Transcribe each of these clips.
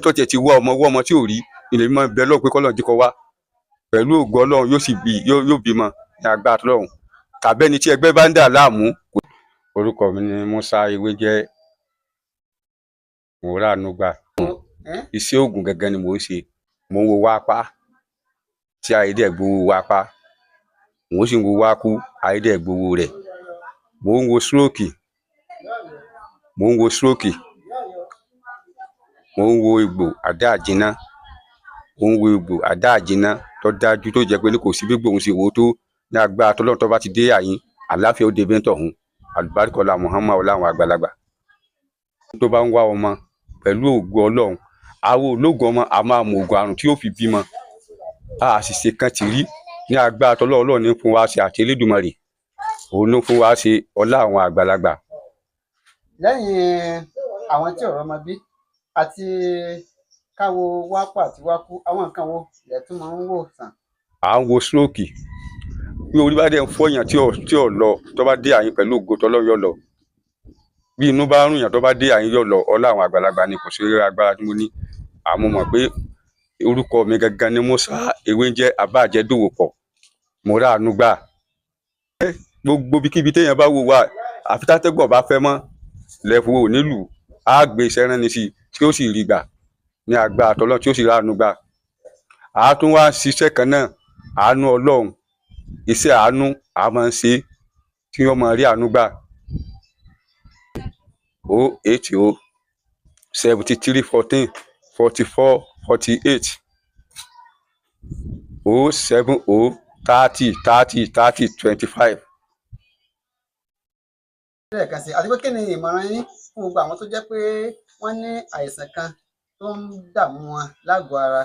Tó tiẹ̀ ti wá ọmọ wá ọmọ tí ò rí ilé mímọ́ bẹ́ẹ̀ lọ́wọ́ pé kọ́lọ́run jí kó wá pẹ̀lú ògo Ọlọ́run, yóò sì bí, yóò bímọ ní agbára Ọlọ́run, tàbí ẹni tí ẹgbẹ́ bá ń dà láàmú. Orúkọ mi ni Musa Ewéjẹ́, mo ráàánú gbà. Iṣẹ́ oògùn gangan ni mò ń ṣe. Mò ń wo wápá tí ayédè gbowó wápá, mò ń sì ń wo wákú ayédè gbowó rẹ̀. Mò ń wo stroke, mò ń wo stroke, mò ń wo egbò àdá àjìnà, mò ń wo egbò àdá àjìnà tó dájú, tó jẹ́ pé ní kò sí bí gbòun ṣe wò ó tó ní agbára tọ́lọ́run, tó bá ti dé àyín àláfíà ó dé bẹ́ńtọ̀ ọ̀hún. Àlùbáríkọlá Muhammad ọláwọn àgbàlagbà tó bá ń wá ọmọ, pẹ̀lú ògo Ọlọ́run, àwọn ológun ọmọ a máa mọ ògùn àrùn tí yóò fi bímọ. A sì ṣe kan tì rí ní agbára tọ́lọ́run. Ọlọ́run ní fún wa ṣe àti Elédùmarè, òun ló fún wa ṣe ọlá àwọn àgbàlagbà. Lẹ́yìn àwọn tí ọ̀rọ̀ ọmọ bí àti káwo wápò àti wákú, àwọn nǹkan wo lẹ tún máa ń wò sàn? À ń wo stroke. Bí orí bá dẹ̀ ń fọyàn tí ò lọ, tó bá dé àyín, pẹ̀lú ògo tọ́lọ́run, yóò lọ. Bí inú bá ń rùn yàn, tó bá dé àyín, yóò lọ. Ọlá àwọn àgbàlagbà ni, kò sí agbára tí mo ní. Àmọ́ mọ̀ pé orúkọ mi gangan ni Musa Ewéńjẹ́ Abájẹ́dòwòpọ̀, mo ráàánú gbà. Gbogbo ibikíbi téèyàn bá wò wá, àfi tátẹ́gùn ọba fẹ́ mọ́ lẹ́fọ̀ ò nílùú, á gbé iṣẹ́ rán ni sí i tí ó sì rí gbà ní agbára tọ́lọ́run, tí ó sì ráàánú gbà. Àá tún wá ṣiṣẹ́ kan náà, àánú Ọlọ́run, iṣẹ́ àánú a máa ń ṣe tí wọ́n máa rí àánú gbà. 080 73 14 44 48, 070 30 30 30 25. Lẹ́ẹ̀kan sí, àti pé kí ni ìmọ̀ràn yín fún gbogbo àwọn tó jẹ́ pé wọ́n ní àìsàn kan tó ń dààmú wọn lágọ̀ọ́ ara?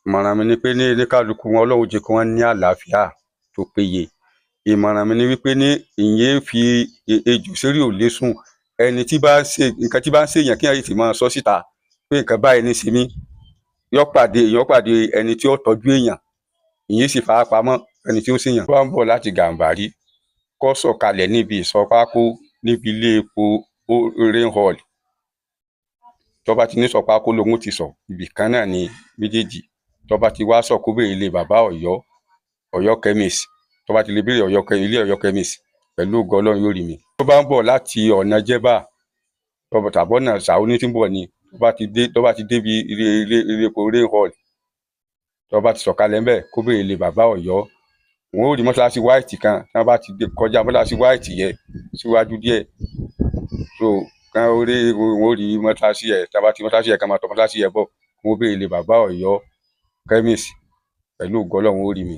Ìmọ̀ràn mi ni pé ní oníkálukú wọn, Ọlọ́run jẹ́ kí wọ́n ní àlàáfíà tó péye. Ìmọ̀ràn mi ni wípé ní ìyẹn fi ejò sórí ò lè sùn. Ẹni tí bá ń ṣe nǹkan tí bá ń ṣèyàn, kí èèyàn sì máa sọ síta pé nǹkan báyìí ní ṣe mí, yọ pàdé èèyàn, pàdé ẹni tí ó tọ́jú èèyàn, ìyẹn sì fara pamọ́ ẹni tí ó ń ṣèyàn. Tó bá ń bọ̀ láti Gàǹbàrí, kó sọ̀kalẹ̀ níbi ìsọpákó, níbi ilé epo Rain Hall. Tó bá ti ní sọpákó lòun ti sọ, ibì kan náà ni méjèèjì. Tó bá ti wá sọ, kó béèrè ilé bàbá Ọ̀yọ́, Ọ̀yọ́ Chemist. Tó bá ti lè béèrè Ọ̀yọ́, ilé Ọ̀yọ́ Chemist, pẹ̀lú ògo Ọlọ́run, yóò rí mi. Tó bá ń bọ̀ láti ọ̀nà Jẹ́bà tàbọ̀nà Sàúní tí ń bọ̀ ni, tó bá ti débi ilé epo Rain Hall, tó bá ti sọ̀kalẹ̀ ńbẹ̀, kó béèrè ilé bàbá Ọ̀yọ́, wọn ó rí mọ́ṣáláṣí white kan. Tí wọ́n bá ti dé kọjá mọ́ṣáláṣí white yẹn síwájú díẹ̀, so kan ó rí, wọn ó rí mọ́ṣáláṣí yẹn. Tí wọ́n bá ti mọ́ṣáláṣí yẹn, kan máa tọ̀ mọ́ṣáláṣí yẹn bọ̀, wọn ó béèrè ilé bàbá Ọ̀yọ́ Chemist, pẹ̀lú ògo Ọlọ́run, ó rí mi.